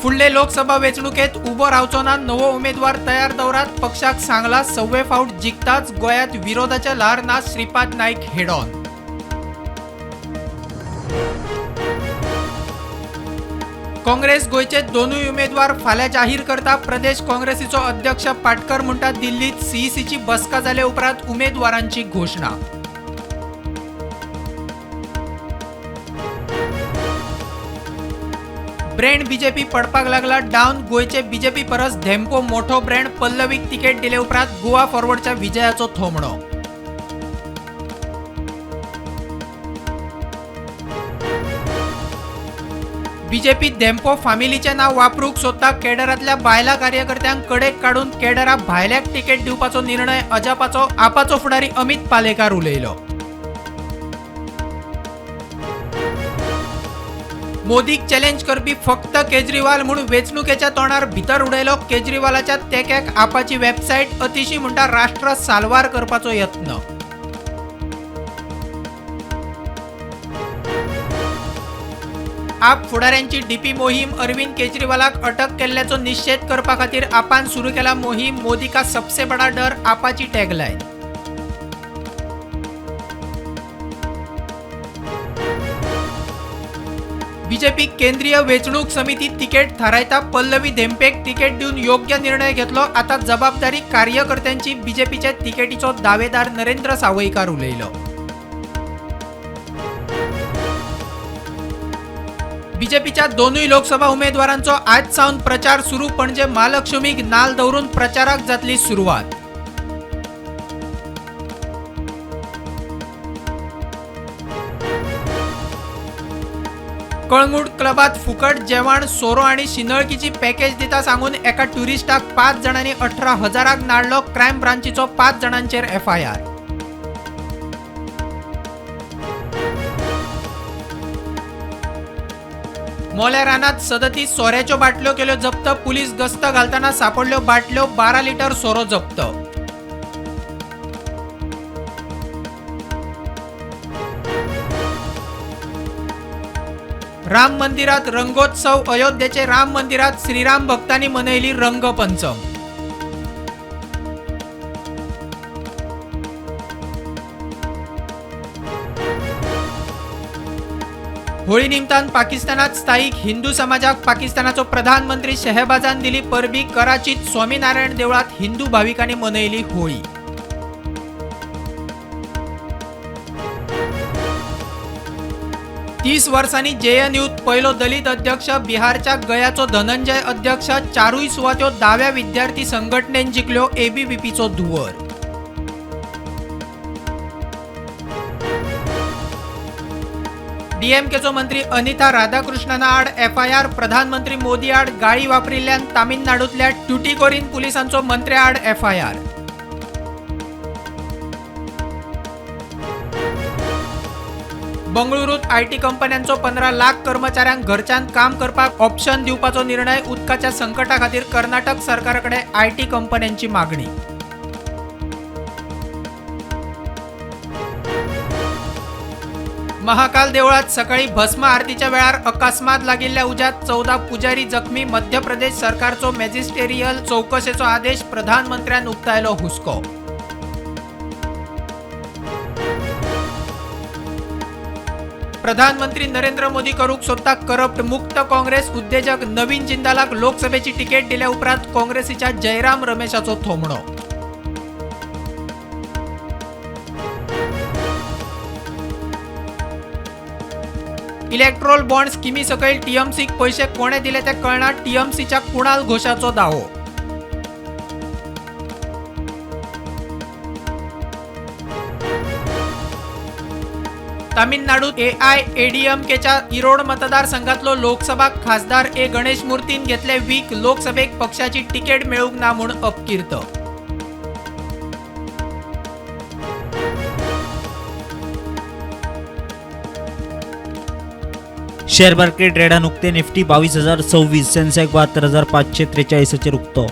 फुडले लोकसभा वेंचणुकेत उबो रावचो ना, नवो उमेदवार तयार दवरात, पक्षाक सांगला सव्वे फावट जिखताच गोंयांत विरोधाचें ल्हार ना, श्रीपाद नायक हेड ऑन. काँग्रेस गोंयचे दोनूय उमेदवार फाल्यां जाहीर करता. प्रदेश काँग्रेसीचो अध्यक्ष पाटकर म्हणटा दिल्लीत सीईसीची बसका जाले उपरांत उमेदवारांची घोशणा. ब्रँड बीजेपी पडपाक लागला डावन. गोंयचे बीजेपी परस धेंपो मोठो ब्रँड. पल्लवीक तिकेट दिले उपरांत गोवा फॉरवर्डच्या विजयाचो थोमणो. बीजेपी धेंपो फामिलीचें नांव वापरूंक सोदता. केडरांतल्या बायलां कार्यकर्त्यांक कडेक काडून केडरा भायल्याक तिकेट दिवपाचो निर्णय अजापाचो, आपाचो फुडारी अमित पालेकार उलयलो. मोदीक चॅलेंज करपी फक्त केजरीवाल म्हूण वेंचणुकेच्या तोंडार भितर उडयलो. केजरीवालाच्या तेक्याक आपाची वेबसायट. अतिशी म्हणटा राष्ट्र साल्वार करपाचो यत्न. आप फुडाऱ्यांची डीपी मोहीम. अरविंद केजरीवालाक अटक केल्ल्याचो निषेध करपा खातीर आपान सुरू केला मोहीम. मोदी का सबसे बडा डर आपाची टॅगलायन. बीजेपी केंद्रीय वेंचणूक समिती तिकेट थारायता. पल्लवी धेंपेक तिकेट दिवन योग्य निर्णय घेतलो, आता जबाबदारी कार्यकर्त्यांची, बीजेपीचे तिकेटीचो दावेदार नरेंद्र सावयकार उलयलो. बीजेपीच्या दोनूय लोकसभा उमेदवारांचो आज सावन प्रचार सुरू. पणजे महालक्ष्मीक नाल दवरून प्रचाराक जातली सुरवात. कळंगूट क्लबात फुकट जेवण, सोरो आनी शिंदळकीची पॅकेज दिता सांगून एका ट्युरिस्टाक 5 जाणांनी 18,000 नाडलो. क्रायम ब्रांचीचो 5 जाणांचेर एफआयआर. मोल्या रानात 37 सोऱ्याच्यो बाटल्यो केल्यो जप्त. पुलीस गस्त घालतना सापडल्यो बाटल्यो. 12 लिटर सोरो जप्त. राम मंदिरात रंगोत्सव. अयोध्येचे राम मंदिरात श्रीराम भक्तांनी मनयली रंगपंचम. होळी निमतान पाकिस्तानात स्थायिक हिंदू समाजाक पाकिस्तानाचो प्रधानमंत्री शहबाजान दिली परबी. कराचीत स्वामीनारायण देवळात हिंदू भाविकांनी मनयली होळी. 30 वर्सांनी जेएनयूत पयलो दलित अध्यक्ष. बिहारच्या गयाचो धनंजय अध्यक्ष. 4 सुवात्यो दाव्या विद्यार्थी संघटनेन जिखल्यो. एबीव्हीपीचो धुंवर. डीएमकेचो मंत्री अनिता राधाकृष्णना आड एफआयआर. प्रधानमंत्री मोदी आड गाळी वापरिल्ल्यान तामिळनाडूंतल्या ट्युटिकोरीन पुलिसांचो मंत्र्या आड एफआयआर. बंगळुरूत IT कंपन्यांचो 15 लाख कर्मचाऱ्यांक घरच्यान काम करपाक ऑप्शन दिवपाचो निर्णय. उदकाच्या संकटा खातीर कर्नाटक सरकाराकडे IT कंपन्यांची मागणी. महाकाल देवळात सकाळी भस्म आरतीच्या वेळार अकस्मात लागिल्ल्या उज्यात 14 पुजारी जखमी. मध्य प्रदेश सरकारचो मॅजिस्टेरियल चौकशेचो आदेश. प्रधानमंत्र्यान उक्तायलो हुस्को. प्रधानमंत्री नरेंद्र मोदी करूंक सोदता करप्ट मुक्त काँग्रेस. उद्देजक नवीन जिंदालाक लोकसभेची तिकेट दिल्या उपरांत काँग्रेसीच्या जयराम रमेशाचो थोमणो. इलेक्ट्रोल बॉन्ड स्किमी सकयल टीएमसीक पैशे कोणे दिले ते कळना, टीएमसीच्या कुणाल घोषाचो दावो. तामिळनाडूत एआयएडीएमकेच्या इरोड मतदारसंघातलो लोकसभा खासदार ए गणेशमूर्तीन घेतले वीक. लोकसभेक पक्षाची तिकेट मेळूंक ना म्हूण अपकीर्त. शेअर मार्केट ट्रेडान उक्ते निफ्टी 22,026, सेन्सेक्स 72,543 उक्तो.